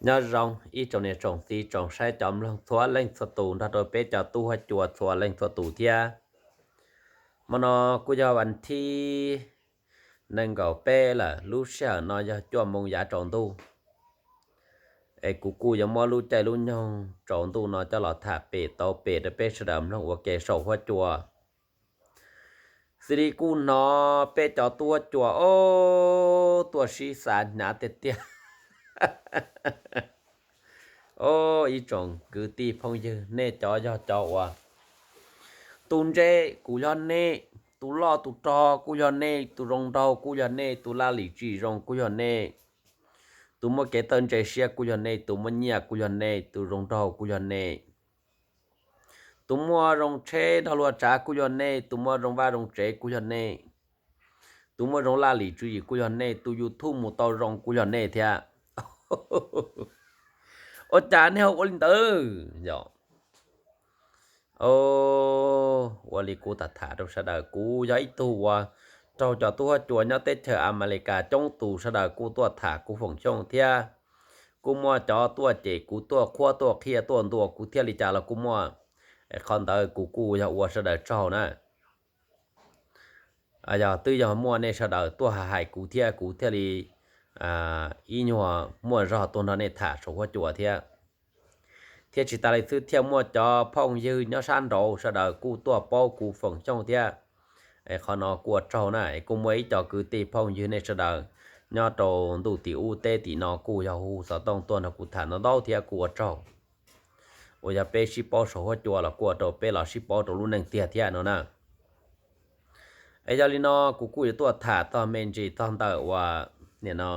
Nyob zoo ib tsoom niam tsoom txiv tsoom saib cov mloog txhua leej txhua tus nrog rau peb cov tub huab cua txhua leej txhua tus thiab. Hmo no kuj yog vas thib nees nkaum peb lawm, lub sij hawm no yog cuaj moo yav tsaus ntuj. Es kuv kuj yuav muab lub caij lub nyoog tsaus ntuj no coj los tham pem tau pem rau peb sawv daws mloog ua ke saum huab cua. Xws li kuj hnov peb cov tub huab cua ob tuaj sib xav hnyav tiag tiag. Ob, ib tsoom kwv tij phooj ywg, nej cov yog cov uas, tus ntse kuj yog nej, tus loj tus rog kuj yog nej, tus zoo nraug kuj yog nej, tus laj lim tsis zoo kuj yog nej, tus muaj kev txawj ntse siab kuj yog nej, tus muaj nyiaj kuj yog nej, tus zoo nraug kuj yog nej, tus muaj zoo tsheb nrog luag tsav kuj yog nej, tus muaj zoo vaj zoo tsev kuj yog nej, tus muaj zoo laj lim tswv yim kuj yog nej, tus YouTube mus tau zoo kuj yog nej thiab. Ua cas nej ho ua li ntawd? Yog ua li kuv tham tham rau sawv daws, kuv yog ib tug uas raug cov tub huab cua nyob teb chaws Amelikas coob tus sawv daws kuj tuaj tham kuv foom xyoo thiab. Kuj muaj cov tuaj cem kuv, tuaj qhuab tuaj qhia tuaj ntuas kuv thiaj li cas los kuj muaj. Qhov ntawd kuv kuj yog ua sawv daws tsaug na. Yog twb yog muaj nej sawv daws tuaj hais kuv thiab kuv thiaj li ib nyuag muaj zog tuaj nrog nej tham saum huab cua thiab. Thiab tsis tas li xwb, thiaj muaj cov phooj ywg nyob sab nraud sawv daws kuj tuaj paub kuv foom xyoo thiab. Qhov no kuj ua tsaug na. Kuj muaj ib co kwv tij phooj ywg nej sawv daws nyob rau ntuj tim ub teb tim no kuj yog hu xov tooj tuaj nrog kuv tham ntau ntau thiab kuj ua tsaug. Uas yog peb sib paub saum huab cua los kuj ua rau peb los sib paub rau lub neej tiag thiab no na. Es yog li no kuv kuj yuav tuaj tham txog me ntsis txog ntawm uas nim no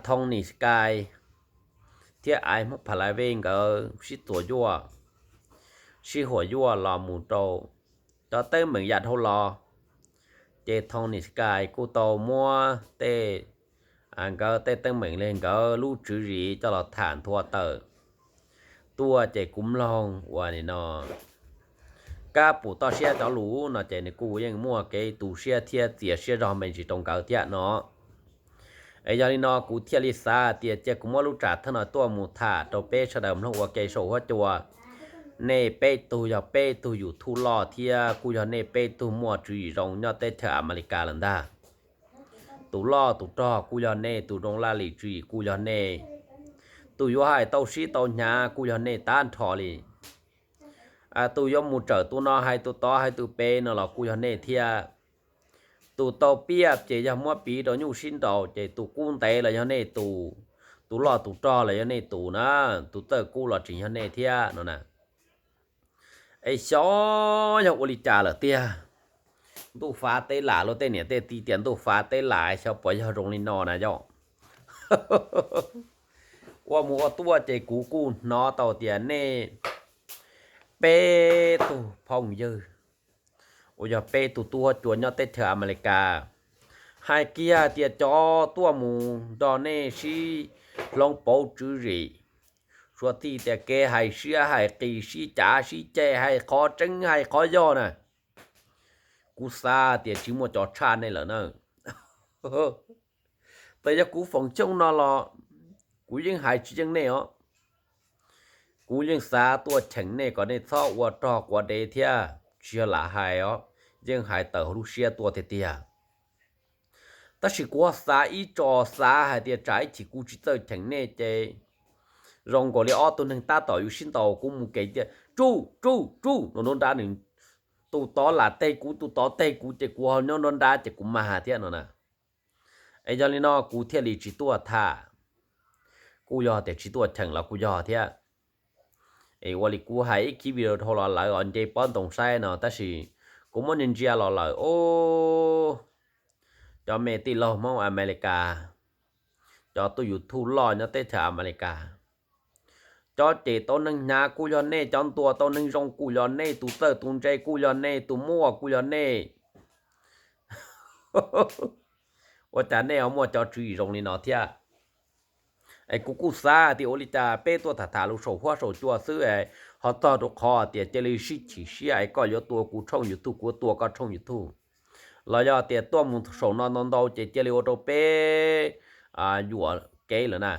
Tony Sky thiab Ai Hmoob Pha La Vej nkawd sib txuas yuaj, sib huam yuaj los mus rau cov teeb meem yav dhau los, ces Tony Sky kuj tau muab tej, nkawd tej teeb meem li nkawd lub tswv yim coj los tham nthua tawm tuaj ces kuv mloog uas nim no kab pum toj siab cov lus no ces nws kuj yeej muaj kev tu siab thiab txias siab zog me ntsis rau nkawd thiab no. Es yog li no kuv thiaj li xav tias cia kuv muab lub tsam thawj no tuaj mus tham rau peb sawv daws mloog ua ke saum huab cua. Nej peb tug yog peb tug YouTube loj thiab kuj yog nej peb tug muaj tswv yim zoo nyob teb chaws Amelikas lawm ntag. Tus loj tus rog kuj yog nej, tus zoo laj lim tswv yim kuj yog nej, tus yuav hais tau sib tau hnyav kuj yog nej tag nrho li. Tus yuav mus tsawm tus no hais tus tod hais tus pem no los kuj yog nej thiab. Tus tau piaj ces yog muab piv rau nyuj sib nraus ces tus kub ntev los yog nej tus, tus loj tus rog los yog nej tus na, tus txawj kub los tseem yog nej thiab no na. Es xyov yog ua li cas lawm tiag. Ntuj fav teb lam, luag tej niam tej txiv tias ntuj fav teb lam, xyov puas yog zoo li no na yom. Ua mus ua tuaj ces kuv kuj hnov tau tias nej peb tug phooj ywg uas yog peb tug tub huab cua nyob teb chaws Amelikas hais kiag tias cov tuaj mus nrog nej sib hloov pauv tswv yim, suav txij tias kev hais siab hais qis, sib cav sib ceg, hais qhov tseeb hais qhov yog na, kuv xav tias tsis muaj cov tshaj nej lawm na. Txawm yog kuv foom xyoo no los kuv yeej hais tsis yeej nej os. Kuv yeej xav tuaj cheem nej kom nej txhob ua rog quav dev thiab tsis yog lam hais os, yeej hais tawm hauv lub siab tuaj tiag tiag. Tab sis kuv xav ib tso, xav hais tias tsam ib chim kuv tsis txawj cheem nej ces zoo nkaus li ob tug neeg tab tom yuav sib ntaus, kuv mus kev tias tsuj tsuj tsuj no nruab nrab, nws tus tod lam teg kuv, tus tod teg kuv ces kuv ho nyob nruab nrab ces kuv mag thiab no na. Es yog li no kuv thiaj li tsis tuaj tham, kuj yog tias tsis tuaj cheem los kuj yog thiab. Es ua li kuv hais ib khib video dhau los lawm os, nce pob ntoo saib no, tab sis kuv muab ntsia ntsia los lawm os. Cov me tij laug Hmoob Amelikas, cov tub YouTube loj nyob teb chaws Amelikas, cov cem tau neeg hnyav kuj yog nej, cov ntuas tau neeg zoo kuj yog nej, tus txawj tus ntse kuj yog nej, tus muaj kuj yog nej. Ua cas nej ho muaj cov tswv yim zoo li no thiab? Es kuv kuj xav tias ua li cas peb tuaj tham tham lus saum huab saum cua xwb es ho txog rau qhov tias cia li sib chim siab es koj yuav tua kuv tshooj YouTube, kuv yuav tua koj tshooj YouTube, los yog tias tuaj mus saum no ntau ntau ces cia li ua rau peb yuam kev lawm na.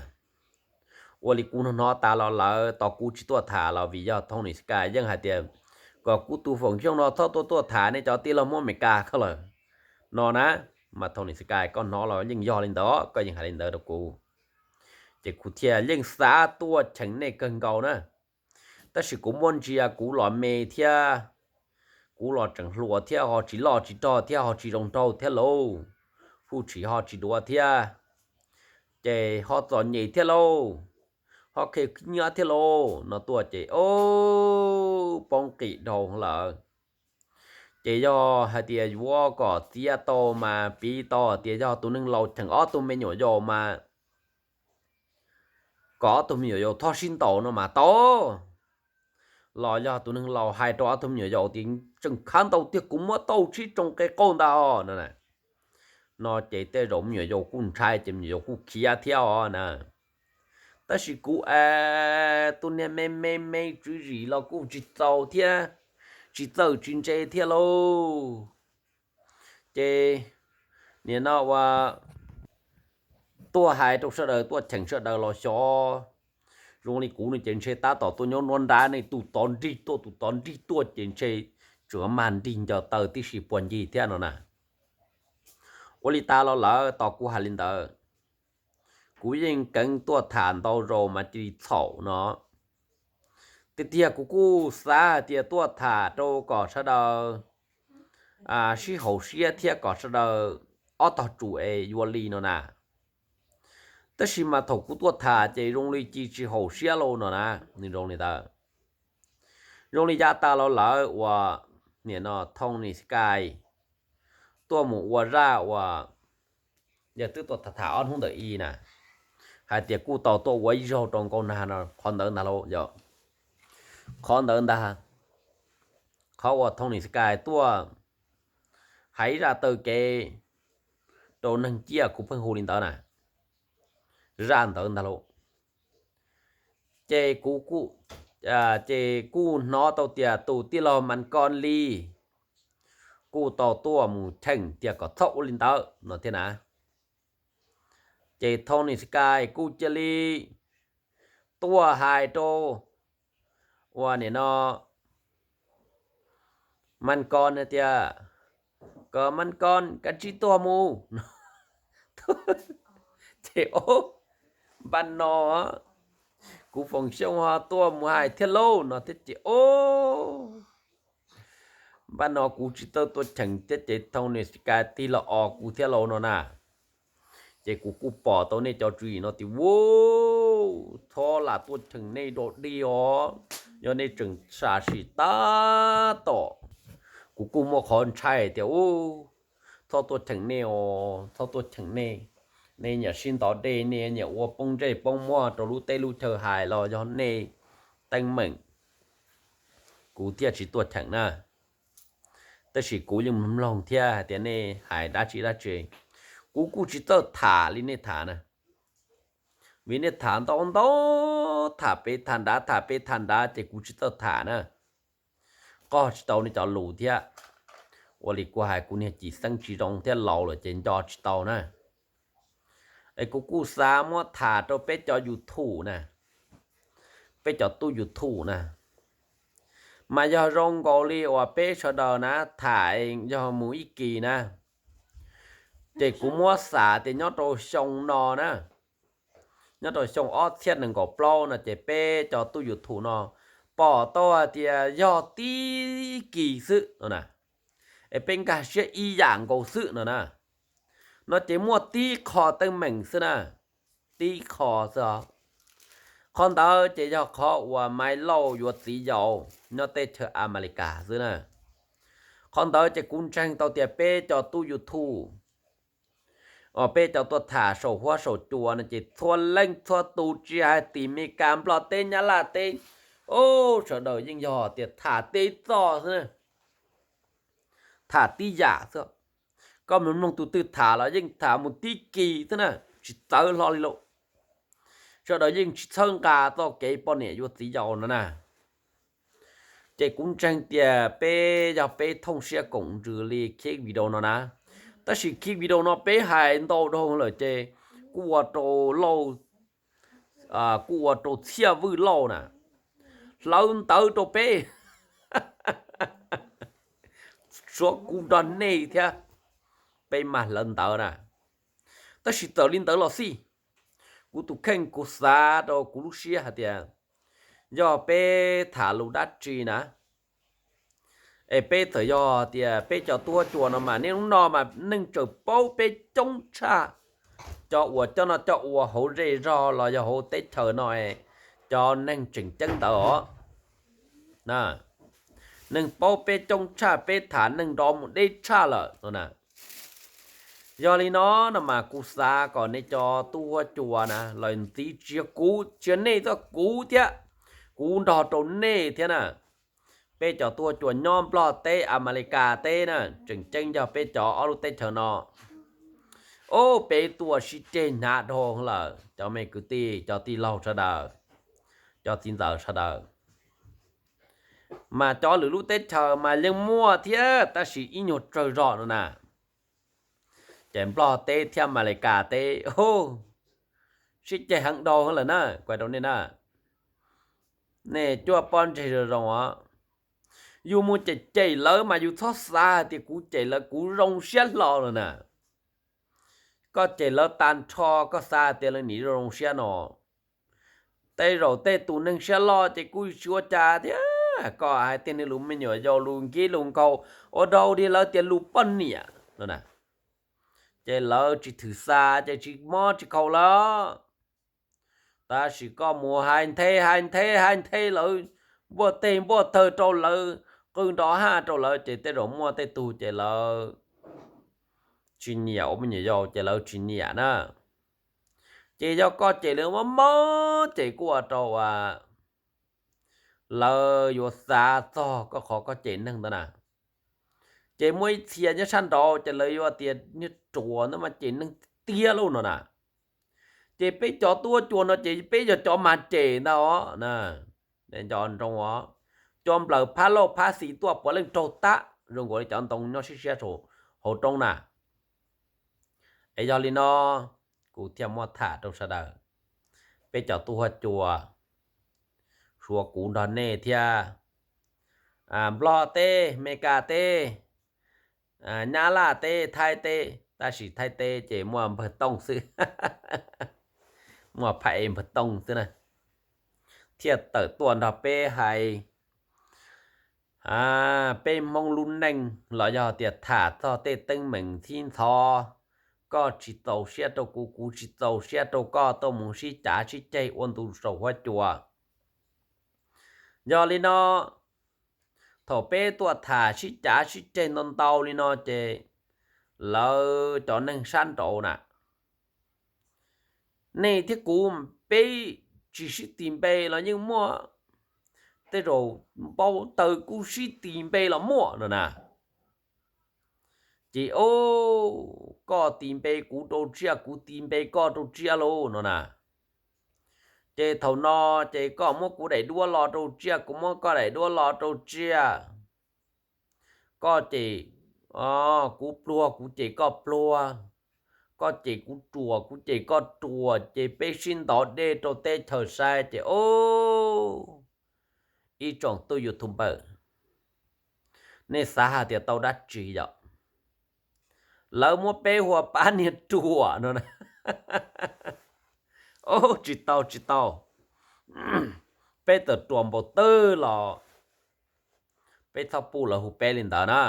Ua li kuv hnov tas los lawm, tos kuv tsis tuaj tham los vim yog Tony Sky yeej hais tias kom kuv tus Foom Xyooj no txhob tuaj tuaj tham, nej cov tij laug Hmoob Amelikas koj lawm no na. Mas Tony Sky, koj hnov los yeej yog li ntawd, koj yeej hais li ntawd rau kuv, ces kuv thiaj yeej xav tuaj cheem nej kawg nkaus na. Tab sis kuv muab ntsia kuv los me thiab, kuv los tseem hluas thiab, ho tsis loj tsis rog thiab, ho tsis zoo nraug thiab lauj, hwj chim ho tsis duav thiab, ces ho txom nyem thiab lauj, ho khe nyiab thiab lauj no tuaj ces o, poob qis dhau lawm. Ces yog hais tias yuav kom txiav tau mas piv tau tias yog tus neeg laus cheem ob tug me nyuam yaus mas kom ob tug me nyuam yaus txhob sib ntaus no mas tau, los yog tus neeg laus hais rau ob tug me nyuam yaus tias tseem khav ntau tiag, kuv muab tau tsib tsoom qe qauj ntag no. No ces tej zaum me nyuam yaus kuj ntshai ces me nyuam yaus kuj khiav thiab os na. Tab sis kuv es tus niag me me me tswv zim los kuj tsis txaus thiab, tsis txawj tsis ntse thiab lauj. Ces nim no ua tuaj hais rau sawv daws, tuaj cheem sawv daws los xyov, zoo li kuv no ces ntshe tab tom tuaj nyob nruab nrab nej, tus tod nrig tuaj tus tod nrig tuaj ces ntshe tsuas mag nrig ncaws taw tib si puag ncig thiab no na. Ua li tas los lawm, tos kuv hais li ntawd, kuv yeej keev tuaj tham ntau zaus mas cia li txhaum no. Tiag tiag kuv kuj xav hais tias tuaj tham rau kom sawv daws sib haum siab thiab kom sawv daws ob tog tsum es yuav li no na. Tab sis mas thaum kuv tuaj tham ces zoo li cia tsis haum siab lauj no na. Nws zoo li ntawd. Zoo li yav tas los lawm uas nim no Tony Sky tuaj mus ua zaj uas yog twb tuaj tham tham ob hnub ntawm i na, hais tias kuj tau tuaj ua ib zaug rau Nkauj Nag no, qhov ntawd ntag lauj. Qhov ntawd ntag, qhov uas Tony Sky tuaj hais ib zaj taw kev rau neeg ciaj, kuv pheej hu li ntawd na, zaj ntawd ntag lauj. Ces kuv, ces kuj hnov tau tias tus tij laug Mas Koj Lis kuj tau tuaj mus cheem tias kom txhob ua li ntawd no thiab na. Ces Tony Sky kuj cia li tuaj hais rau ua nim no Mas Koj Lis tias kom Mas Koj Lis kav tsij tuaj mus no. Ces o, npaj no kuv Foom Xyooj ho tuaj mus hais thiab lauj no thiab ces o, npaj no kuv tsis txawj tuaj cheem thiab ces Tony Sky tig los os kuv thiab lauj no na. Ces kuv kuj pom tau nej cov tswv yim no tias u, txhob lam tuaj cheem nej dog dig os, yog nej tseem sam sim tab tom, kuv kuj muaj qhov ntshai tias u, txhob tuaj cheem nej os, txhob tuaj cheem nej, nej nyiam sib ntov dej, nej nyiam ua poob ntsej poob muag rau lub teb lub chaw hais los yog nej teeb meem, kuv thiaj tsis tuaj cheem na. Tab sis kuv yeej mloog thiab hais tias nej hais dab tsi dab tsi, kuv kuj tsis txawj tham li nej tham na. Vim nej tham ntau ntau, tham pem tham nrad tham pem tham nrad ces kuv tsis txawj tham na. Qog tsis tau nej cov lus thiab. Ua li kuv hais kuv niag cim xeeb tsis zoo thiab laus lawm ces nco tsis tau na. Es kuv kuj xav muab tham rau peb cov YouTube na, peb cov tub YouTube na, mas yog zoo nkaus li uas peb sawv daws na tham yog mus ib kis na, ces kuv muab xam tias nyob rau xyoo no na, nyob rau xyoo ob txhiab nees nkaum plaub no ces peb cov tub YouTube no pom tau hais tias yog tib kis xwb no na, es peb nkag siab ib yam nkaus xwb no na. No ces muaj tib qho teeb meem xwb na, tib qho xwb os. Qhov ntawd ces yog qhov uas Maiv Lauj yuav txiv yaus nyob teb chaws Amelikas xwb na. Qhov ntawd ces kuv ntseeg tau tias peb cov tub YouTube uas peb cov tuaj tham saum huab saum cua no ces txhua leej txhua tus tsis hais tim Meskas, Nplog teb, Nyab Laj teb, sawv daws yeej yog tias tham tib txoj xwb na, tham tib yam xwb. Koj mus mloog tus twg tham los yeej tham mus tib kis xwb na, tsis txawv hlo li lauj. Sawv daws yeej tsis txhawb nqa txoj kev poj niam yuav txiv yaus no na. Ces kuv ntseeg tias peb yog peb thooj siab koom ntsws li clip video no na. Tab sis clip video no peb hais ntau dhau lawm ces kuj ua rau lauj, kuj ua rau Txhiaj Vwj Lauj na hlawv ntawv rau peb, suav kuv nrog nej thiab, peb mam hlawv ntawv na. Tab sis txawm li ntawd los xij, kuv tus kheej kuv xav rau kuv lub siab hais tias yog peb tham lus dab tsi na, es peb txawm yog tias peb cov tub huab cua no mas niaj hnub no mas neeg tseem paub peb coob tshaj cov uas coj noj coj ua hauv zej zog los yog hauv teb chaws no, cov neeg tseem ceeb ntawd os. Neeg paub peb coob tshaj, peb tham neeg nrov mus deb tshaj lawm no na. Yog li no no mas kuv xav kom nej cov tub huab cua na los ntxiv tsis yog kuv, tsis yog nej txoj, kuv thiab, kuv nrog rau nej thiab na. Peb cov tub huab cua nyob Nplog teb, Amelikas teb na, tseem ceeb yog peb cov ob lub teb chaws no. Ob peb tuaj sib ceg hnyav dhau lawm cov me kwv tij, cov tij laug sawv daws, cov txiv ntxawm sawv daws. Mas cov lwm lub teb chaws mas yeej muaj thiab, tab sis ib nyuag tsawg zog no na. Ces Nplog teb thiab Amelikas teb, sib ceg heev dhau lawm na, kuv hais rau nej na. Nej cuaj pob ntseg zoo zoo os. Yus mus cem cem lawv mas yus txhob xav hais tias kuv cem lawv kuv zoo siab hlo lawm na. Koj cem lawv tag nrho koj xav hais tias lawv nim zoo zoo siab no. Tej zaum tej tus neeg siab loj ces kuj tsis ua cas thiab, koj hais tias nws lus me nyuam yaus lus nkib lus nkaus ua rau li lawv tias lus poj niam no na, ces lawv tsis thwm xa ces tsis mob tsis khaus lawm. Tab sis koj mus hais nthe hais nthe hais nthe lawv, npuaj teg npuaj tawg rau lawv, qw nrov haj rau lawv ces tej zaum muaj tej tug ces lawv tsis nyiam, ua me nyuam yaus ces lawv tsis nyiam na. Ces yog koj cem lawv mob mob ces kuj ua rau lawv yuav xav txog koj qhov koj cem neeg ntawd na. Ces muaj ib txhia nyob sab nraud ces lawv yuav tias niag ruam ntawd mas cem neeg tiag lauj no na. Ces peb cov tub huab cua no ces peb yog cov mag cem ntag os. Nco ntsoov os, cov nplawm phab lauj phab xis tuaj puav leej raug tag zoo nkaus li cov ntoo nyob siab siab hauv roob na. Es yog li no, kuv thiaj muab tham rau sawv daws, peb cov tub huab cua, suav kuv nrog nej thiab. Nplog teb, Meskas teb, Nyab Laj teb, Thaib teb, tab sis Thaib teb ces muaj npawg Tooj xwb, muaj phab ej npawg Tooj xwb na, thiaj tawm tuaj nrog peb hais peb Hmoob lub neej los yog tias tham txog tej teeb meem txhib ntxhov, koj tsis txaus siab rau kuv, kuv tsis txaus siab rau koj, tuaj mus sib cav sib ceg ua ntu saum huab cua. Yog li no, thaum peb tuaj tham sib cav sib ceg ntau ntau li no ces lawv cov neeg sab nraud na, nej thiab kuv peb tsis sib tis npe los yeej muaj, tej zaum npau taws kuj sib tis npe los muaj no na. Ces o, koj tis npe kuv rau tsiaj, kuv tis npe koj rau tsiaj lauj no na. Ces thaum no ces koj muab kuv daim duab lo rau tsiaj, kuv muab koj daim duab lo rau tsiaj. Koj cem kuv pluag, kuv cem koj pluag, koj cem kuv ruam, kuv cem koj ruam, ces peb sib ntov dej rau teb chaws saib ces o, ib tsoom tub YouTuber, nej xav hais tias tau dab tsi yom? Lawv muab peb hu ua pab niag ruam no na. O, tsis tau tsis tau, peb txawm ruam npaum twg los peb txhob pub lawv hu peb li ntawd na.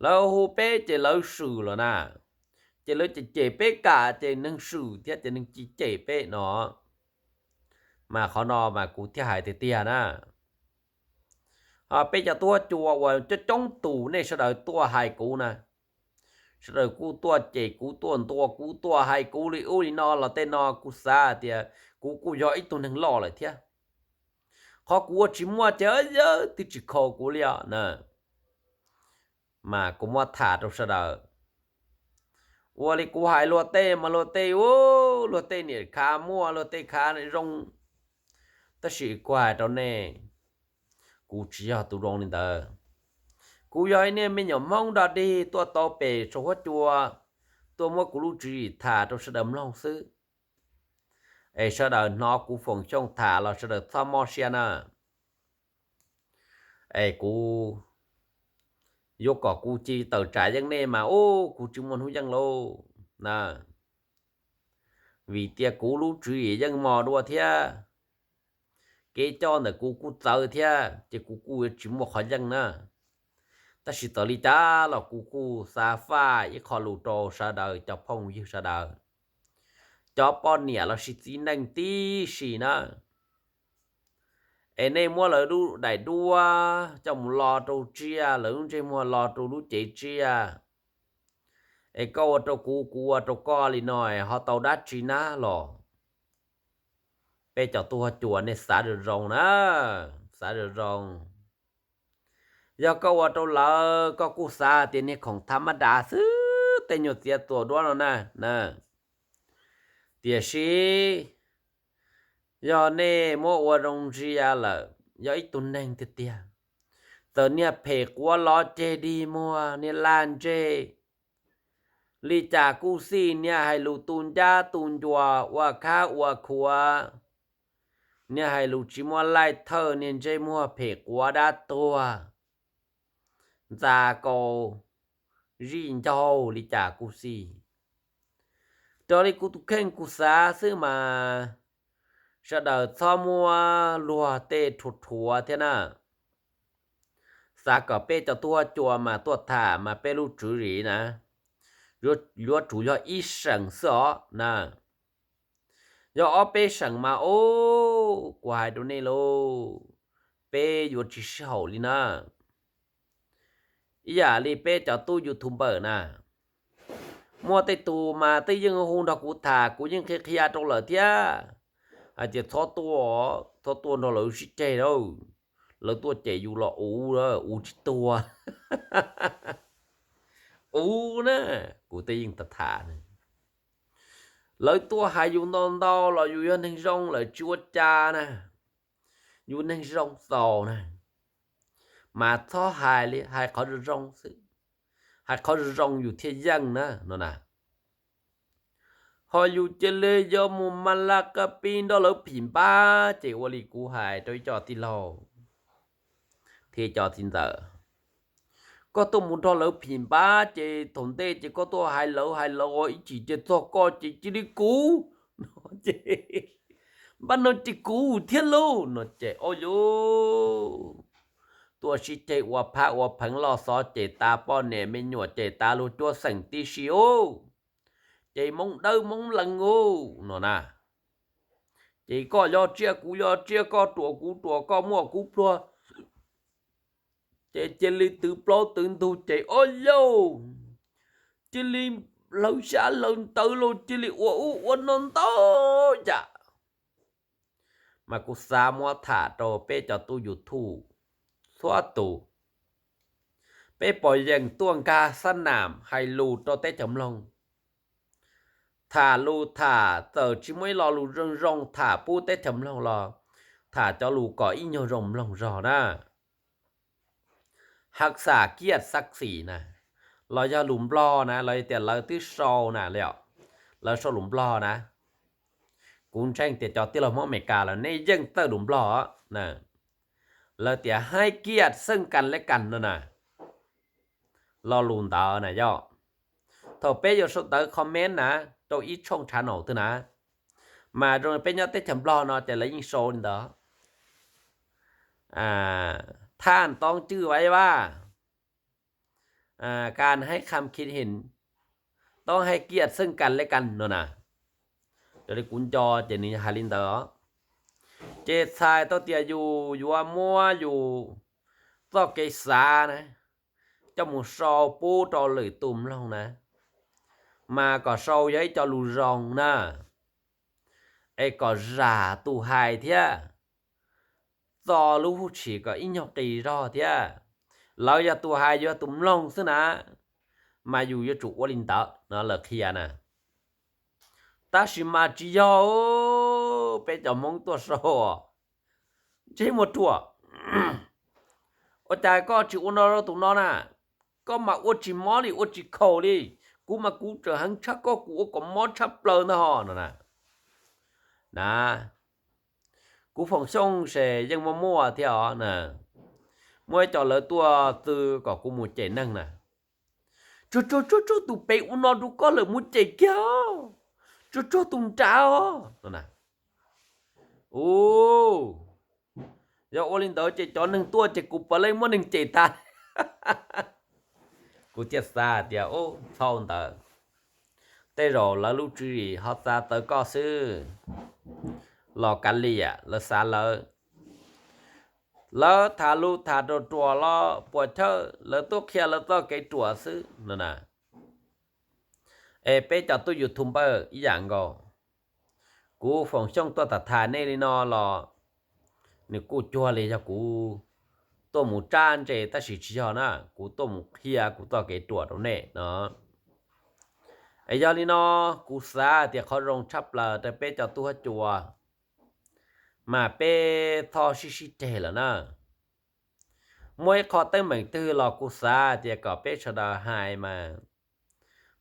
Lawv hu peb ces lawv swm lawm na, ces lawv cem cem peb kam ces neeg swm thiab ces neeg cem cem peb no. Mas qhov no mas kuv thiaj hais tiag tiag na. Ho peb cov tub huab cua uas coob coob tus nej sawv daws tuaj hais kuv na, sawv daws kuj tuaj cem kuv, tuaj ntuas kuv, tuaj hais kuv li ub li no los tej no kuv xav tias kuv kuj yog ib tug neeg loj lawm thiab. Qhov kuv ua tsis muaj ces yawg twb tsis khaus kuv li os na. Mas kuv muab tham rau sawv daws, ua li kuv hais luag tej mas luag tej, luag tej niam khav muaj, luag tej khav zoo. Tab sis kuv hais rau nej, kuv tsis yog tus zoo li ntawd. Kuv yog ib niag me nyuam Hmoob dog dig tuaj tau pem saum huab cua, tuaj muab kuv lub tswv yim tham rau sawv daws mloog xwb. Es sawv daws hnov kuv Foom Xyooj tham los sawv daws txhob mob siab na. Es kuv yuav kom kuv cia li tawm tsam yeej nej mas ub kuv tsis muaj hnub yeej lauj na. Vim tias kuv lub tswv yim yeej mos dua thiab, kev coj ntawm kuv kuj txawv thiab ces kuv kuj yuav tsis muaj qhov yeej na. Tab sis txawm li cas los kuv kuj xav faj ib qho lus rau sawv daws cov phooj ywg sawv daws, cov poj niam lossis txiv neej tib si na. Es nej muab lawv lub daim duab coj mus lo rau tsiaj, lawv lub ntsej muag lo rau lub cev tsiaj, es koj ua rau kuv, kuv ua rau koj li no es ho tau dab tsi na los? Peb cov tub huab cua nej xav zoo zoo na, xav zoo zoo. Yog koj ua rau lawv koj kuj xav tias niag khoom tha mab das xwb, tej nyuag txiav txuas duab no na. Tiam sis yog nej muab ua zoo ntsia lawm, yog ib tug neeg tiag tiag, txawm niag phem quav los ceg dig muag, niag lag ntseg li cas kuj xij, niag hais lus tu ncab tu ncua, ua khab ua khuav, niag hais lus tsis muaj laij thawj, niag ntsej muag phem quav dab tuag, ntxa kau zij ncaug li cas kuj xij. Raws li kuv tus kheej kuv xav xwb mas sawv daws txhob muab luag tej rhuav rhuav thiab na. Xav kom peb cov tub huab cua mas tuaj tham mas peb lub tswv yim na, yuav tsum yog ib seem xwb os na. Yog ob peb seem mas ub, kuv hais rau nej lauj, peb yuav tsis sib haum li na. Ib yam li peb cov tub YouTuber na, muaj tej tus mas twb yeej hu nrog kuv tham, kuv yeej qhia qhia rau lawm thiab hais tias txhob tuaj, txhob tuaj nrog lawv sib ceg lauj, lawv tuaj ces yus los uv, uv tsis tuag. Uv na, kuv twb yeej tham tham, lawv tuaj hais yus ntau ntau los yus yog neeg zoo lawm tsis ua cas na, yus neeg zoo txaus na, mas txhob hais li, hais qhov zoo zoo xwb, hais qhov zoo zoo yus thiaj yeej na no na. Ho yus cia li yuav mus mas la ka pi nrog lawv phim npab ces ua li kuv hais rau ib co tij laug thiab cov txiv ntxawm, koj tuaj mus nrog lawv phim npab ces thaum ntej ces koj tuaj hais lawv hais lawv ua ib chim ces txog koj ces cia li kuv no ces, npab no ces kuv thiab lauj no ces ua yus tuaj sib ceg ua phab ua pheev loj xov ces tas poj niam me nyuam ces tas luag cuab xeem tib si ub, ces moob dawb moob lees ub no na. Ces koj yog tsiaj kuv yog tsiaj, koj ruam kuv ruam, koj muaj kuv pluag, ces cia li twv plaub twv ntug ces ua yus cia li hlawv xyab hlawv ntawv los cia li ua ub ua no ntau yam. Mas kuv xav muab tham rau peb cov tub YouTube txhua tus, peb pom yeej tuaj nkag xab nam hais lus rau teb chaws mloog, tham lus tham txawm tsis muaj ib lo lus zoo zoo tham pub teb chaws mloog los tham cov lus kom ib nyuag zoo mloog zog na. Haj xam kiaj xab xis na, los yog lus Nplog na, los yog tias lawv twb sau na, lawv sau lus Nplog na. Kuv ntseeg tias cov tij laug Hmoob Amelikas lawm nej yeej txawj lus Nplog na. Lawv tias hais kiaj xeej kas le kas no na. Lo lus ntawd na yog thaum peb yuav sau ntawv comment na, rau ib tshooj tshav naum twg na, mas zoo peb nyob teb chaws Nplog no ces lawv yeej sau li ntawd. Thaj toob cwj vai vaj, kas hais kham khij him, toob hais kiaj xeej kas le kas no na. Raws li kuv nco ces nws hais li ntawd. Ces txhais tau tias yus yuav muab yus txoj kev xav na coj mus sau pub rau lwm tus mloog na, mas kom sau yog ib co lus zoo na, es kom zam tus hais thiab txo lub hwj chim kom ib nyuag qis zog thiab. Lawv yog tus hais, yus yog tus mloog xwb na, mas yus yuav tsum ua li ntawd no lawv qhia na. Tab sis mas tsis yog, peb cov Hmoob tuaj sau, ntsej muag ruam, ua cas koj tsis ua no rau tus no na, koj mas ua tsis mob li ua tsis khaus li, Kuv mas kuv tseem heev tshaj koj, kuv ua kom mob tshaj plaws ntag ho no na. Na, kuv Foom Xyooj ces yeej muaj muaj thiab os na. Muaj ib co lawv tuaj txw kom kuv mus cem neeg na. Tsuag tsuag tsuag tsuag, tus pem ua no rau koj lawm, mus cem kiag os. Tsuag tsuag tus nrad os no na. Ua, yog ua li ntawd ces cov neeg tuaj ces kuv puav leej muab neeg cem tag. Kuv thiaj xav tias, ub, txhaum ntawd, tej zaum lawv lub tswv yim ho txav tawv koj xwb los kav liam, lawv xav lawv. Lawv tham lus tham ruam ruam los puas chawj, lawv tuaj qhia lawv txoj kev ruam xwb no na. Es peb cov tub YouTube ib yam nkaus, kuv Foom Xyooj tuaj tham tham nej li no los nws kuj cuag li yog kuv tuaj mus tsab ntse, tab sis tsis yog na, kuv tuaj mus qhia kuv txoj kev ruam rau nej no. Es yog li no, kuv xav tias qhov zoo tshaj plaws rau peb cov tub huab cua mas peb txhob sib sib ceg lawm na. Muaj ib qho teeb meem twg los kuv xav tias kom peb sawv daws hais mas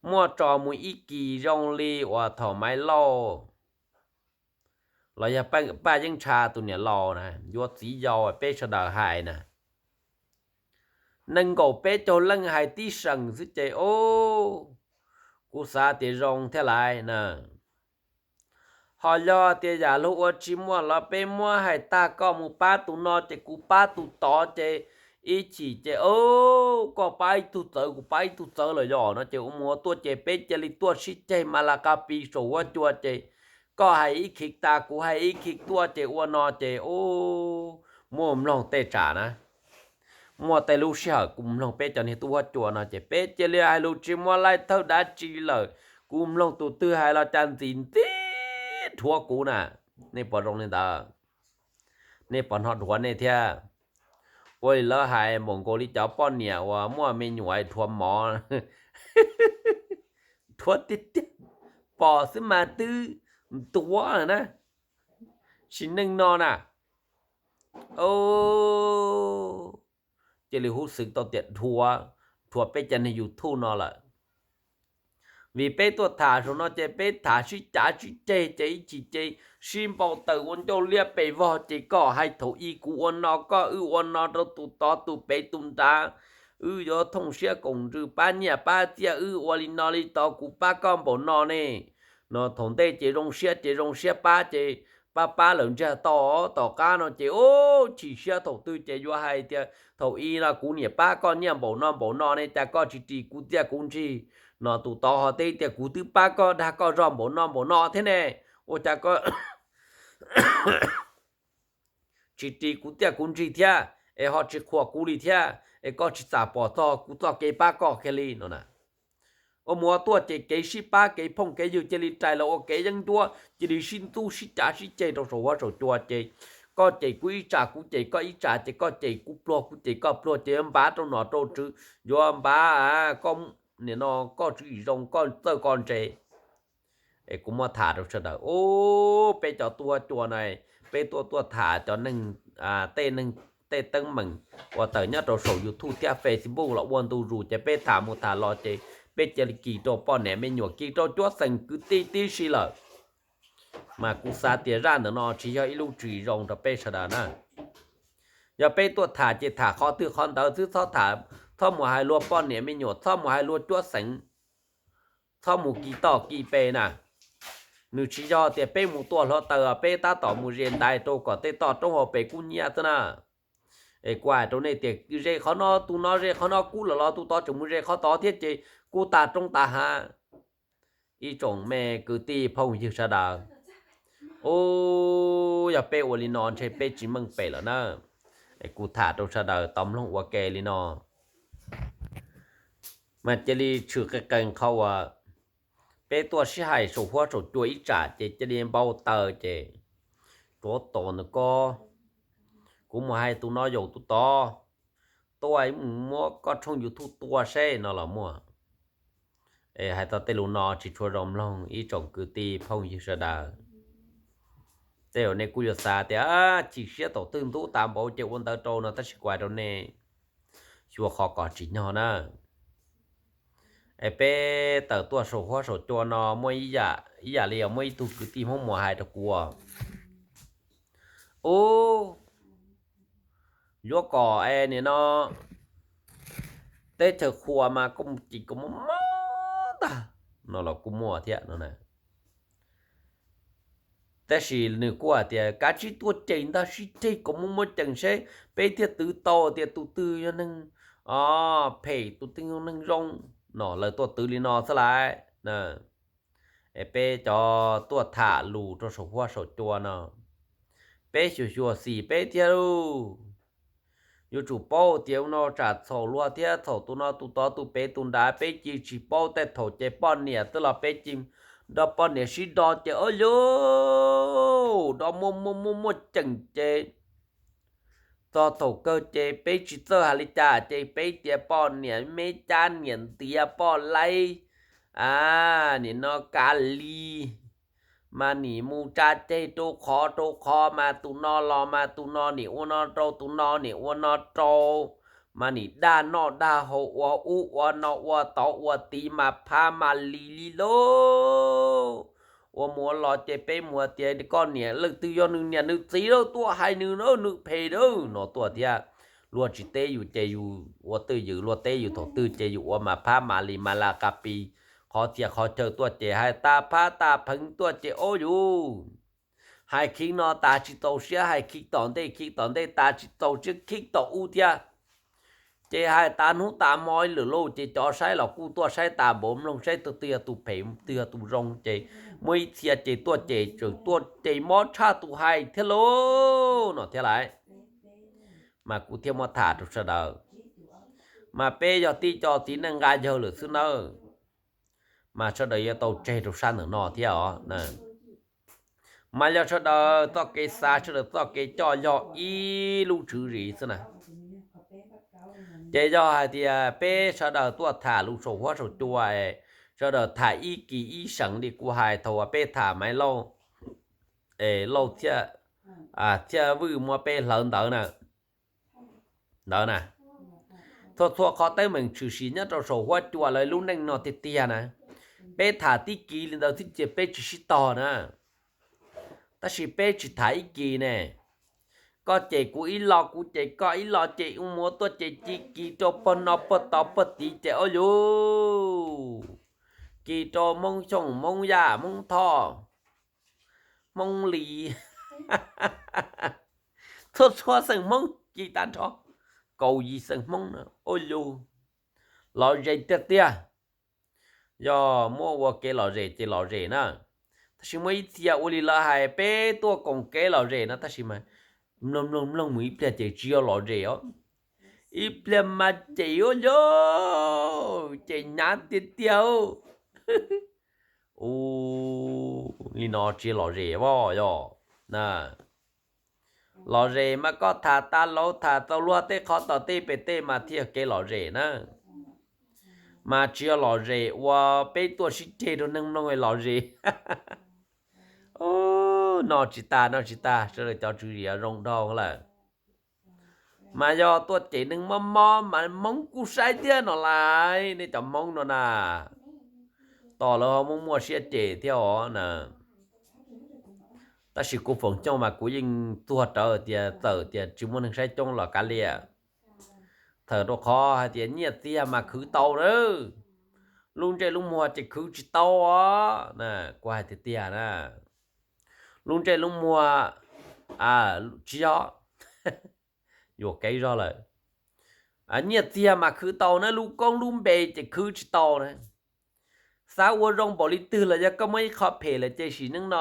muaj tso mus ib kis zoo li uas thaum Maiv Lauj los yog Paj Yeeb Ntsha tus niam laus na yuav txiv yau peb sawv daws hais na, nees nkaum peb caug leej hais tib seem xwb ces, ub, kuv xav tias zoo thiab laiv na. Ho yog tias yam luag ua tsis muaj los peb muab hais tag, koj mus pab tus no ces kuv pab tus tod ces ib chim ces, o, koj pab ib tug txawv kuv pab ib tug txawv lawm yog no ces ua mus ua tuaj ces peb cia li tuaj sib ceg mas las qas pis saum huab cua ces koj hais ib khib tas kuv hais ib khib tuaj ces ua no ces, u, muaj mloog tej tsam na, muaj tej lub sij hawm kuv mloog peb cov niag tub huab cua no ces peb cia li hais lus tsis muaj laij thawj dab tsi lawm. Kuv mloog tus twg hais los cas ntxim ntxim dhuav kuv na. Nej puas zoo li ntawd? Nej puas hnov dhuav nej thiab? Ua li lawv hais npaum nkaus li cov poj niam uas muaj me nyuam dhuav mov, dhuav tiag tiag, pom xwb mas twb ntuav na, sim neej no na. Cia li huv xwm tau tias dhuav, dhuav peb cov niag YouTube no lawm. Vim peb tuaj tham saum no ces peb tham sib cav sib ceg ces ib chim ces sib npau taws ua ncauj liab pes vog ces koj hais thaum i kuv ua no, koj wb ua no rau tus tod tus pem tus nrad, wb yuav thooj siab koom ntsws pab nyiaj pab txiaj, wb ua li no li tod kuv pab koj npaum no ne. No thaum ntej ces zoo siab ces zoo siab pab ces pab pab lawm ntsiag to, tom qab no ces ub chim siab thaum twg ces yuav hais tias thaum i no kuv niam pab koj nyiaj npaum no npaum no ne cas koj tsis ris kuv txiaj kuv ntsig. No tus tod ho teb tias kuv twb pab koj dag koj zog npaum no npaum no thiab ne, ua cas koj tsis ris kuv txiaj kuv ntsig thiab es ho tsis qhuas kuv li thiab es koj tsis txam pom txog kuv txoj kev pab koj kiag li no na. Ua mus ua tuaj ces kev sib pab kev phooj kev ywg cia li rais los ua kev yeeb ncuab, cia li sib ntxub sib cav sib ceg rau saum huab saum cua ces koj cem kuv ib tsam kuv cem koj ib tsam ces koj cem kuv pluag kuv cem koj pluag ces yuav npav rau nom rau tswv, yuav npav koj, nim no koj tswv yim zoo koj txawj koj ntse. Es kuv muab tham rau sawv daws, ub, peb cov tub huab cua na, peb tuaj tuaj tham cov neeg, tej neeg, tej teeb meem uas tawm nyob rau saum YouTube thiab Facebook los ua ntu zus ces peb tham mus tham los ces peb cia li kis rau poj niam me nyuam kis rau cuab xeem kwv tij tib si lawm. Mas kuv xav tias zaj ntawm no tsis yog ib lub tswv yim zoo rau peb sawv daws na. Yog peb tuaj tham ces tham qhov twg qhov ntawd xwb, txhob tham, txhob mus hais luag poj niam me nyuam, txhob mus hais luag cuab xeem, txhob mus kis toj kis pes na. Nws tsis yog tias peb mus tua hluav taws, peb tab tom mus ze ntais rau kom tej toj roob hauv pes kub hnyiab xwb na. Es kuv hais rau nej tias ze qhov no tus no ze qhov no kub lawm los tus tod tseem mus ze qhov tod thiab ces kub tag roob tag hav. Ib tsoom me kwv tij phooj ywg sawv daws, ub, yog peb ua li no ntshe peb tsis meej pem lawm na. Kuv tham rau sawv daws tau mloog ua ke li no, mas cia li tshwm qee qee qhov uas peb tuaj sib hais saum huab saum cua ib tsam ces cia li npau taws ces tuav tos ntawm ko, kuv mus hais tus no yaum tus tod, tuaj mus muab koj tshooj YouTube tua seb no los muaj. Es hais txog tej lus no tsis tshua zoo mloog ib tsoom kwv tij phooj ywg sawv daws. Tej zaum nej kuj yuav xav tias chim siab thaum twg ntub tas npaum ces ua ntawd rau no, tab sis kuv hais rau nej, xyuas qhov kom tsim nyog na. Es peb tawm tuaj saum huab saum cua no muaj ib yam li muaj ib tug kwv tij Hmoob Muas hais rau kuv, ub, yuav kom es nim no teb chaws qhuas mas koj mus ces koj mob mob ntag no los kuj muaj thiab no. Tab sis nws kuj hais tias kav tsij tuaj ces ntag, sib ceg kom muaj muaj ceem seb peb thiaj twv tau tias tus twg yog neeg phem tus twg yog neeg zoo no, lawv tuaj twv li no xwb laiv. Es peb cov tuaj tham lus rau saum huab saum cua no, peb xyuam xyuam xim peb thiab lauj. Yuav tsum paub tias ua no tsam txhaum luag thiab txhaum tus no tus tod tus pem tus nrad, peb cia tsis paub tej thaum ces poj niam twb los peb cia nrog poj niam sib do ces ob yug do muaj muaj muaj muaj ceem ces txog thaum kawg ces peb tsis txawj hais li cas ces peb tias poj niam me cab niam ntiav poj laib, a, nim no kav li mas nim mus tsa ceg rau qhov rau qhov mas tus no los mas tus no nim ua no rau tus no nim ua no rau, mas nim dag noj dag haus ua ub ua no ua tod ua tid mas phab mas li li lauj. Ua mus ua los ces peb mus tias koj niam leej twg yog nws niam nws txiv lauj, tuaj hais nws na, nws phem na no tuaj thiab. Luag tsis teb yus ces yus ua twj ywm, luag teb yus thaum twg ces yus ua mas phab mas li mas la ka pi, qhov txhia qhov chaw tuaj ces hais tas phab tas pheev tuaj ces ob yug hais khib no tas tsis txaus siab hais khib tom ntej, khib tom ntej tas tsis txaus siab khib tom ub thiab. Ces hais tas hnub tas hmo lawm lauj ces cov saib los kuj tuaj saib tas npaum mloog saib tus twg yog tus phem twg yog tus zoo ces muaj ib txhia ces tuaj ces tseem tuaj ces mob tshaj tus hais thiab lauj no thiab laiv. Mas kuv thiaj muab tham rau sawv daws, mas peb yog tib co txiv neej nqa yawg lawm xwb nawb, mas sawv daws yuav tau tseg rau sab ntawm no thiab os. Mas yog sawv daws txoj kev xav sawv daws txoj kev coj yog ib lub tswv zis xwb na. Ces yog hais tias peb sawv daws tuaj tham lus saum huab saum cua, sawv daws tham ib kis ib seem li kuv hais thaum uas peb tham Maiv Lauj, es Lauj thiaj, thiaj vwj muab peb hlawv ntawd na. Ntawd na, txhua txhua qhov teeb meem tshwm sim nyob rau saum huab cua lawv lub neej no tiag tiag na, peb tham tib kis li ntawd thiab ces peb tsis sib tog na. Tab sis peb tsis tham ib kis ne, koj cem kuv ib lo kuv cem koj ib lo ces ua mus ua tuaj ces ci kis rau pog no pog tod pog tid ces ob yug, kis rau Hmoob Xyooj Hmoob Yaj Hmoob Thoj Hmoob Lis, txhua txhua xeem Hmoob ci tag nrho, kaum yim xeem Hmoob na, ob yug, lom zem tiag tiag. Yog muab ua kev lom zem ces lom zem na, tab sis muaj ib txhia ua li lawv hais peb tuaj koom kev lom zem no tab sis mas mloog mloog mloog mus ib pliag ces tsis yog lom zem os, ib pliag mas cem ua yog cem hnyav tiag tiag. Ua li no tsis yog lom zem os, yog lom zem mas koj tham tas laus tham tau luag tej qhov tom tej pem tej mas thiaj yog kev lom zem na, mas tsis yog lom zem uas peb tuaj sib ceg rau neeg mloog lom zem. Noj tsis tag noj tsis tag, sawv daws cov tswv zim zoo dhau lawm. Mas yog tuaj cem neeg mob mob mas Hmoob kuj saib thiab no lais, nej cov Hmoob no na, tos lawv ho muaj muaj siab cem thiab os na. Tab sis kuv foom cooj mas kuv yeej txuag rawv tias txawm tias tsis muaj neeg saib coob los kav liam, txawm rau qhov hais tias nyiaj txiag mas khwv tau na, lub ntsej lub muag ces khwv tsis tau os. Kuv hais tiag tiag na, lub ntsej lub muag tsis yog, yuam kev zog lawm. Nyiaj txiag mas khwv tau na, lub koob lub npe ces khwv tsis tau na. Xav ua zoo npaum li twg los yog koj muaj ib qho phem lawm ces sim neej no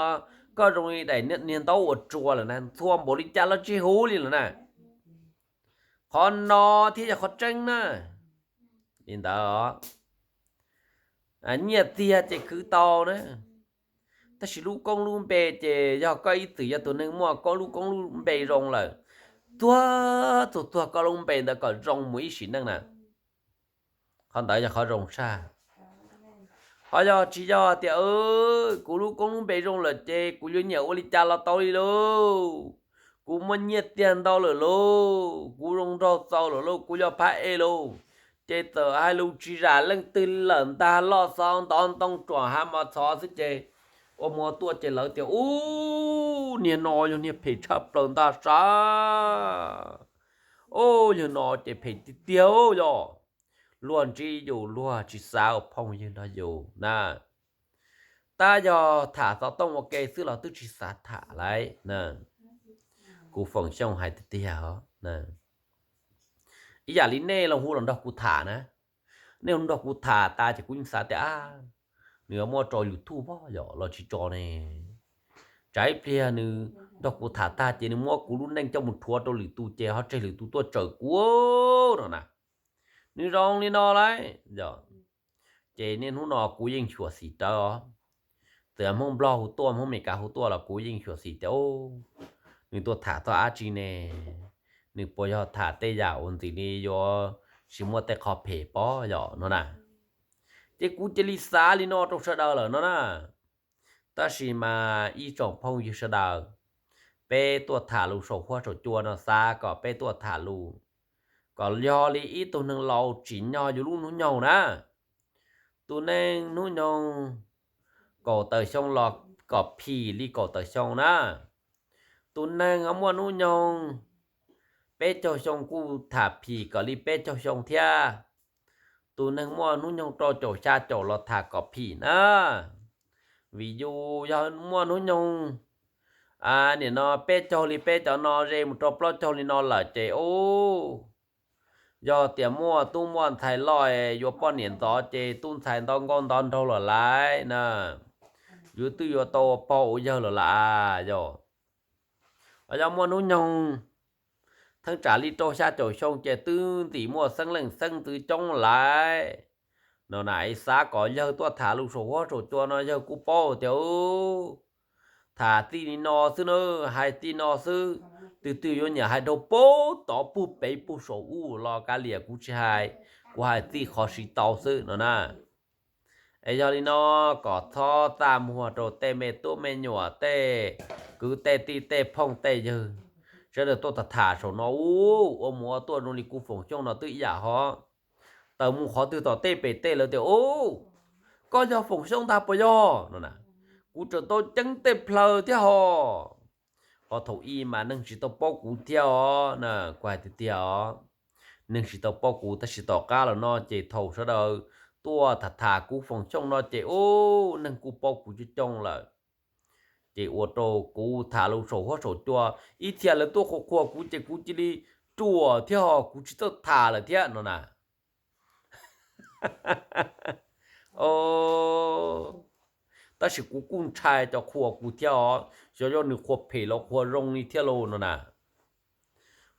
koj zoo li daim niag ntaub uas tsua lawm na, ntxhua npaum li cas los tsis huv li lawm na. Qhov no thiaj yog qhov tseeb na. Li ntawd, nyiaj txiag ces khwv tau na, tab sis lub koob lub npe ces yog koj ib txwm yog tus neeg muaj koob lub koob lub npe zoo lawm, tuag txug tuag koj lub npe ntawd kom zoo mus ib sim neej na. Qhov ntawd yog qhov zoo tshaj. Ho yog tsis yog tias kuv lub koob lub npe zoo lawm ces kuv yuav nyiam ua li cas los tau li lauj, kuv muaj nyiaj txiag ntau lawm lauj, kuv zoo nraug txaus lawm lauj, kuv yog phab ej lauj, Ces txawm hais lus tsis zam leej twg lawm ntag, loj xov ntov ntoo ruam hav mos txhov xwb ces ua mus ua tuaj ces lawv tias, Ub, niag no yog niag phem tshaj plaws ntag sav. Ub, yog no ces phem tiag tiag yog. Luag ntsib yus luag tsis xav ua phooj ywg nrog yus na. Tab yog tham xov tooj ua ke xwb los twb tsis xav tham lawm. Kuv Foom Xyooj hais tiag tiag os. Ib yam li nej los hu los nrog kuv tham na, nej hu nrog kuv tham tas ces kuv yeej xav tias, a, nws muab tso YouTube pob yom los tsis tso ne. Tsam ib pliag nws nrog kuv tham tag ces nws muab kuv lub neej coj mus rhuav rau lwm tus ces ho tseg lwm tus tuaj tsawm kuv no na. Nws zoo li no lauj. Ces niaj hnub no kuv yeej xyuam xim rawv os. Txawm Hmoob Nplog hu tuaj, Hmoob Meskas hu tuaj los kuv yeej xyuam xim tias, nws tuaj tham txog dab tsi ne, nws puas yog tham tej yam uas ntxim li yuav tsis muaj tej qhov phem pob yom no na. Ces kuv cia li xav li no rau sawv daws lawm no na. Tab sis mas ib tsoom phooj ywg sawv daws, peb tuaj tham lus saum huab saum cua no xav kom peb tuaj tham lus kom yog li ib tug neeg laus tsim nyog yus lub hnub nyoog na. Tus neeg hnub nyoog kaum tawm xyoo los kom phim li kaum tawm xyoo na. Tus neeg muaj hnub nyoog peb caug xyoo kuj tham phim kom li peb caug xyoo thiab. Tus neeg muaj hnub nyoog rau caum xya caum los tham kom phim na. Vim yus yog muaj hnub nyoog nim no peb caug li peb cov no ze mus rau plaub caug li no lawm ces ub, yog tias muaj tub muaj ntxhais loj yuav poj niam ntxov ces tub ntxhais nto nkauj nto nraug lawm laiv na, yuav twb yuav tau ua pog ua yawg lawm lawm yog. Yog muaj hnub nyoog theej tsam li rau xya caum xyoo ces twb ntxim muaj xeeb leej xeeb ntxwv coob laiv no na. Xav kom yawg tuaj tham lus saum huab saum cua no yawg kuj paub tias tham txij li no xwb na, hais txij no xwb, twg twg yuav nyiam hais rau puag tod puag pem puag saum ub los kav liam kuv tsis hais, kuv hais txij qhov siv tau xwb no na. Es yog li no kom txhob txaj muag rau tej me tub me nyuam tej kwv tej tij tej phooj tej ywg sawv daws tuaj tham tham saum no ub, ua mus ua tuaj zoo li kuv Foom Xyooj no twb ib yam hov. Tawm mus qhov twg tom tej pem tej lawv tias, Ub, koj yog Foom Xyooj ntag puas yog? No na, kuv tseem tau ceeb tej plhaw thiab hos. Ho thaum ub mas neeg tsis tau paub kuv thiab os na, kuv hais tiag tiag os. Neeg tsis tau paub kuv tab sis tom qab los no ces thaum sawv daws tuaj tham tham kuv Foom Xyooj no ces ub, neeg kuj paub kuv coob coob lawm. Ces ua rau kuv tham lus saum huab saum cua, ib txhia lawv tuaj qhuas qhuas kuv ces kuv cia li ruam thiab hos, kuv tsis txawj tham lawm thiab no na. Tab sis kuv kuj ntshai cov qhuas kuv thiab os, xyov yog nws qhuas phem los qhuas zoo li thiab lauj no na.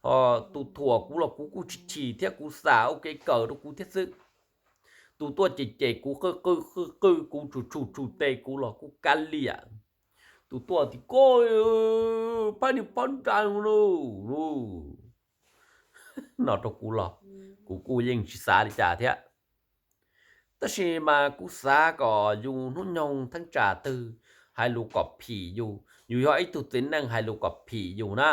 Ho tus thuam kuv los kuv kuj tsis chim thiab, kuv xam ua kev kawm rau kuv thiab xwb. Tus tuaj cem cem kuv, qw qw qw qw kuv, tshum tshum tshum tes kuv los kuj kav liam. Tus tuaj tias, Koj pab niag phab nra no rau kuv los kuv kuj yeej tsis xav li cas thiab. Tab sis mas kuv xav kom yus hnub nyoog theeb tsam twg hais lus kom phim yus, yus yog ib tug txiv neej hais lus kom phim yus na,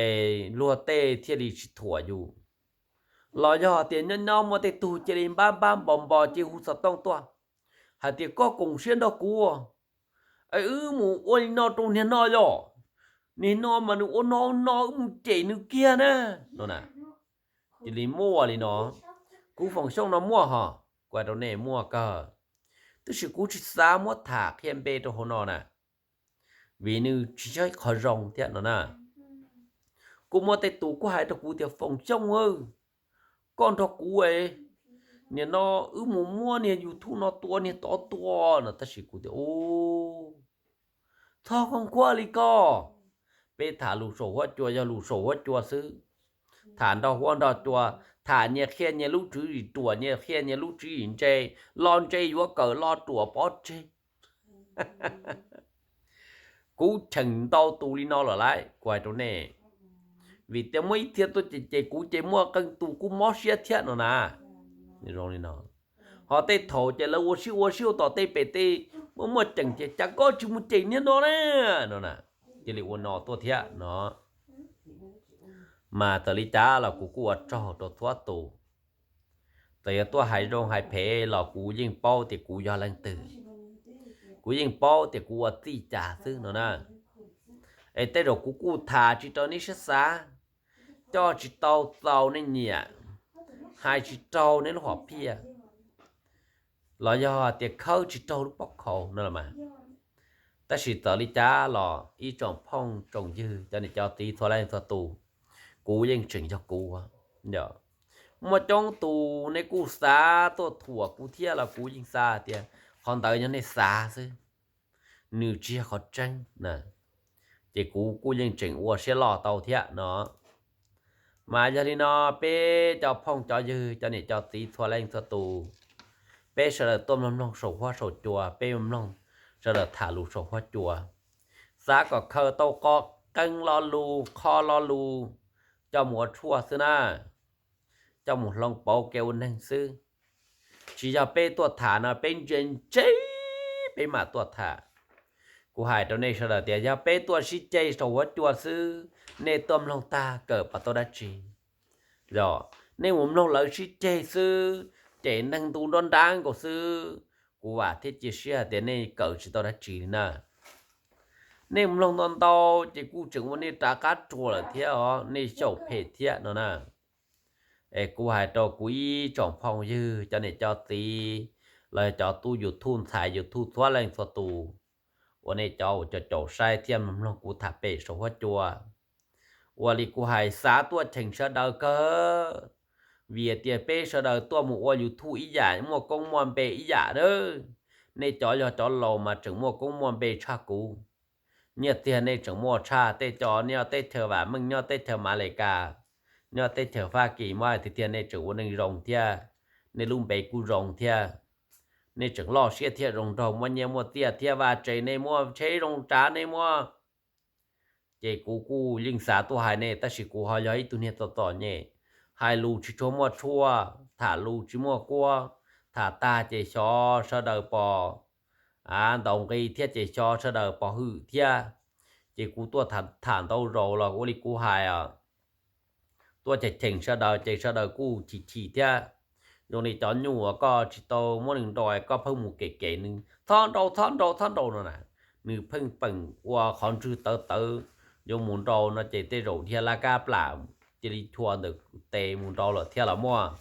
es luag tej thiaj li tsis thuam yus. Los yog tias nyob nyob muaj tej tug cia li npab npab npos npos cia li hu xov tooj tuaj hais tias, Koj koom siab nrog kuv, es wb mus ua li no rau niag no yog, niag no mas nws ua no no, wb mus cem nws kiag na no na. Cia li muaj li no, kuv Foom Xyooj no muaj hos, kuv hais rau nej muaj kawg. Tab sis kuv tsis xav muab tham qhia npe rau hauv no na, vim nws tsis yog ib qho zoo thiab no na. Kuj muaj tej tus kuj hais rau kuv tias, Foom Xyooj, koj nrog kuv, niam no wb mus muab niag YouTube no tua niag tod tua no, tab sis kuv tias, Ub, txhob khooj khuab li koj. Peb tham lus saum huab cua yog lus saum huab cua xwb. Tham nrog huab nrog cua, tham nyias qhia nyias lub tswv yim ruam, nyias qhia nyias lub tswv yim ntse, lo ntse yuav kawm lo ruam pov tseg. Kuv cheem ntau tus li no lawm lauj, kuv hais rau nej. Vim tias muaj ib txhia tuaj ces, ces kuv ces muaj qee tus kuj mob siab thiab no na. Zoo li no, ho tej thaum ces lawv ua siab ua siab tom tej pem tej, muaj muaj ceem ces, Cas koj tsis mus cem niag no ne? No na, cia li ua no tuaj thiab no. Mas txawm li cas los kuv kuj ua tsaug rau txhua tus Txawm yog tuaj hais zoo hais phem los kuv yeej paub tias kuv yog leej twg, kuv yeej paub tias kuv ua txij cas xwb no na. Es tej zaum kuv kuj tham tsis raug nej siab xav, coj tsis tau txaus nej nyiam, hais tsis raug nej lub hom phiaj, los yog tias khawb tsis raug lub pob khaus no los mas. Tab sis txawm li cas los ib tsoom phooj tsoom ywg, cov niam cov txiv txhua leej txhua tus, kuv yeej tseem yog kuv. Muaj coob tus nej kuj xav tuaj thuam kuv thiab los kuv yeej xav tias qhov ntawd yog nej xav xwb, nws tsis yog qhov tseeb na. Ces kuv kuj yeej tseem ua siab loj tau thiab no. Mas yog li no, peb cov phooj cov ywg, cov niam cov txiv txhua leej txhua tus, peb sawv daws tuaj mloog mloog saum huab saum cua, peb mloog sawv daws tham lus saum huab cua, xav kom khaws tau qo qeej lo lus, qho lo lus coj mus ua tshuaj xwb na, coj mus hloov pauv kev ua neeg xwb. Tsis yog peb tuaj tham no peb ntse ntse peb mam tuaj tham. Kuv hais rau nej sawv daws tias yog peb tuaj sib ceg saum huab cua xwb, nej tuaj mloog tag kawm puas tau dab tsi? Yog nej mus mloog lawv sib ceg xwb, cem neeg ntu nruab nrab nkaus xwb, kuv vam thiab cia siab hais tias nej kawm tsis tau dab tsi li na. Nej mloog ntau ntau ces kuj tseem ua nej rov qab ruam lawm thiab os, nej xyaum phem thiab no na. Es kuv hais rau kuv ib tsoom phooj ywg, cov niam cov txiv, los yog cov tub YouTube, ntxhais YouTube txhua leej txhua tus, uas nej cov uas caum caum saib thiab mloog kuv tham pem saum huab cua, ua li kuv hais xav tuaj cheem sawv daws kawg, vim tias peb sawv daws tuaj mus ua YouTube ib yam, muaj koob muaj npe ib yam nawb. Nej cov yog cov laus mas tseem muaj koob muaj npe tshaj kuv. Nyiaj txiag nej tseem muaj tshaj tej cov nyob teb chaws vam meej, nyob teb chaws Amelikas, nyob teb chaws Fab Kis, muab hais tiag tiag nej tseem ua neeg zoo thiab, nej lub npe kuj zoo thiab, nej tseem loj siab thiab zoo nraug, muaj nyiaj muaj txiaj thiab, vaj tse nej muaj, tsheb zoo tsav nej muaj. Ces kuv kuj yeej xav tuaj hais nej, tab sis kuv ho yog ib tug niag txom txom nyem, hais lus tsis tshua muaj tshuaj, tham lus tsis muaj kuab, tham tag ces xyov sawv daws pom ntaus nqi thiab ces xyov sawv daws pom hwm thiab. Ces kuv tuaj tham ntau zaus los ua li kuv hais, tuaj cheem cheem sawv daws ces sawv daws kuj chim chim thiab. Zoo li cov nyuj uas koj tsis tau muab nws nrau, koj pheej mus kem kem nws txhob nrau, txhob nrau, txhob nrau no na, nws pheej peem ua qhov ntswg tawv tawv, yuav mus nrau no ces tej zaum dhia laj kab plam cia li chua ntawm tes mus nrau lawm thiab los muaj.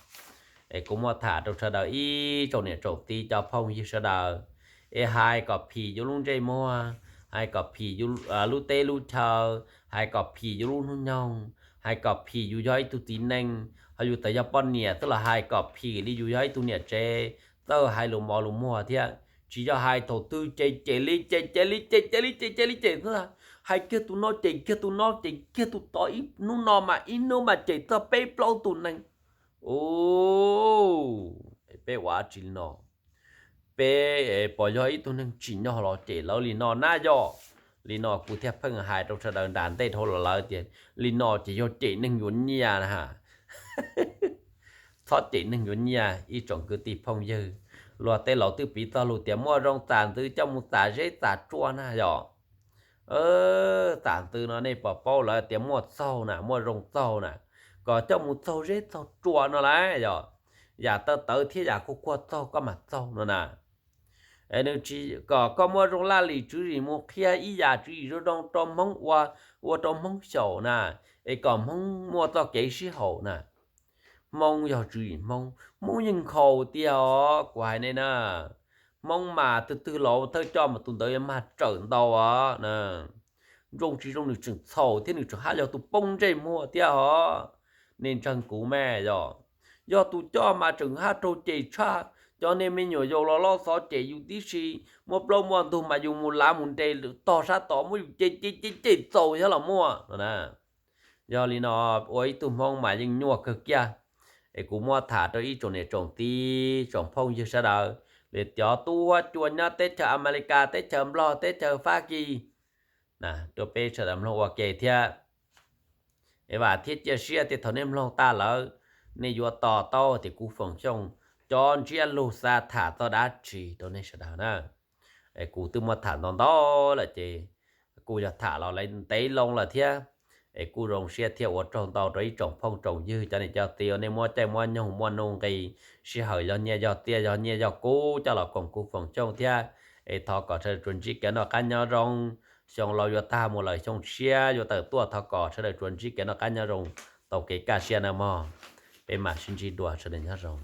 Es kuv muab tham rau sawv daws ib tsoom niam tsoom txiv cov phooj ywg sawv daws, es hais kom phim yus lub ntsej muag, hais kom phim yus lub teb lub chaw, hais kom phim yus lub hnub nyoog, hais kom phim yus yog ib tug txiv neej, ho yus txawm yog poj niam xwb los hais kom phim li yus yog ib tug niam tsev, txawj hais lus mos lus muag thiab. Tsis yog hais thaum twg ces cem li cem, cem li cem, cem li cem, cem li cem xwb, hais kiag tus no cem kiag tus no, cem kiag tus tod, ib hnub no mas ib hnub mas cem txog peb plaub tus neeg. Ub, peb ua dab tsi li no? Peb puas yog ib tug neeg tsim nyog los cem lawv li no na yog? Li no kuv thiaj pheej hais rau sawv daws nram ntej dhau los lawm tias li no ces yog cem neeg yuav nyiaj na. Txhob cem neeg yuav nyiaj ib tsoom kwv tij phooj ywg. Luag tej laus twb piv txoj lus tias muaj zoo txam ntxwv coj mus txam zeb txam tsua na yog. Txam ntxwv no nej puas paub lawv tias muaj txaug na, muaj zoo txaug na, kom coj mus txaug zeb txaug tsua no lauj yog. Yam tawv tawv thiab yam kuj kuag txaug koj mam txaug no na. Nws tsis kom koj muaj zoo laj lim tswv yim mus qhia ib yam tswv yim zoo zoo rau Hmoob ua, ua rau Hmoob xyaum na, es kom Hmoob muaj txoj kev sib haum na. Hmoob yog tswv yim Hmoob, Hmoob yeej nkhaus tiag os kuv hais nej na. Hmoob mas twg twg los thawj coj mas tus ntawd yuav mag tsawm ntau os. Zoo tsis zoo nws tseem txhaum thiab nws tseem hab yog tus poob ntsej muag thiab os. Nej ntseeg kuv me yog, yog tus coj mas tseem hab raug cem tshaj. Cov niag me nyuam yaus los loj xov cem yus tib si, muaj plaub muaj ntug mas yus mus lav mus nres tog sab tod muab yus cem cem cem cem txaus thiab los muaj no na. Yog li no, ua ib tug Hmoob mas yeej nyuaj kawg kiag. Es kuv muab tham rau ib tsoom niam tsoom txiv tsoom phooj ywg sawv daws, li cov tub huab cua nyob teb chaws Amelikas, teb chaws Nplog, teb chaws Fab Kis, rau peb sawv daws mloog ua ke thiab. Es vam thiab cia siab tias thaum nej mloog tag lawm, nej yuav to taub tias kuv Foom Xyooj cov ntsiab lus xav tham txog dab tsi rau nej sawv daws na. Kuv twb muab tham ntau ntau lawm ces kuj yog tham los ntev loo lawm thiab. Es kuj zoo siab thiab ua tsaug ntau rau ib tsoom phooj tsoom ywg cov niam cov txiv uas nej muab caij muab nyoog muaj nuj nqis, sij hawm yog nyiaj yog txiaj yog nyiaj yog kub coj los koom kuv Foom Xyooj thiab. Es thov kom sawv daws tsuas ntsib kev noj qab nyob zoo. Xyoo laus yuav tag mus lawm, xyoo tshiab yuav tawm tuaj, thov kom sawv daws tsuas ntsib kev noj qab nyob zoo, tau kev kaj siab nawb mog. Peb mam sib ntsib dua, sawv daws nyob zoo.